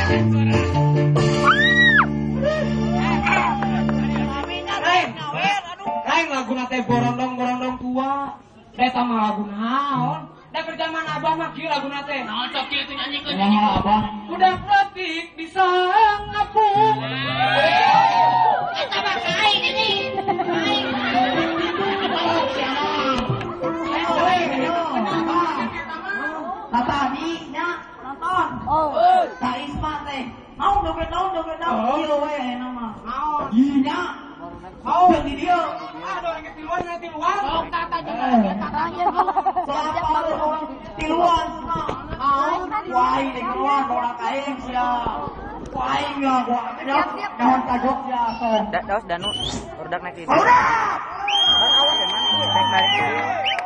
Lain laguna teh borondong-borondong tua. Eta mah lagu naon? Da keur zaman abah mah kieu laguna teh. Naon sok kieu teh nyanyikeun nyanyi. Abah udah letik bisa ngapung. Eta mah kain ini. Kain. Tadi nya nonton. Oh. Ta Isma teh. Naon joget naon joget naon kieu we ayeuna mah. Naon? Nya. Mau di dieu. Aduh, rek tiluan rek tiluan. Sok tata jeung tatanya. Soal orang tiluan. Naon? Wah, ini keluar nolak aing sia. Wah, aing ya gua. Naon kagok sia sok. Daos danu urdak naik di. Udah. Naik naik.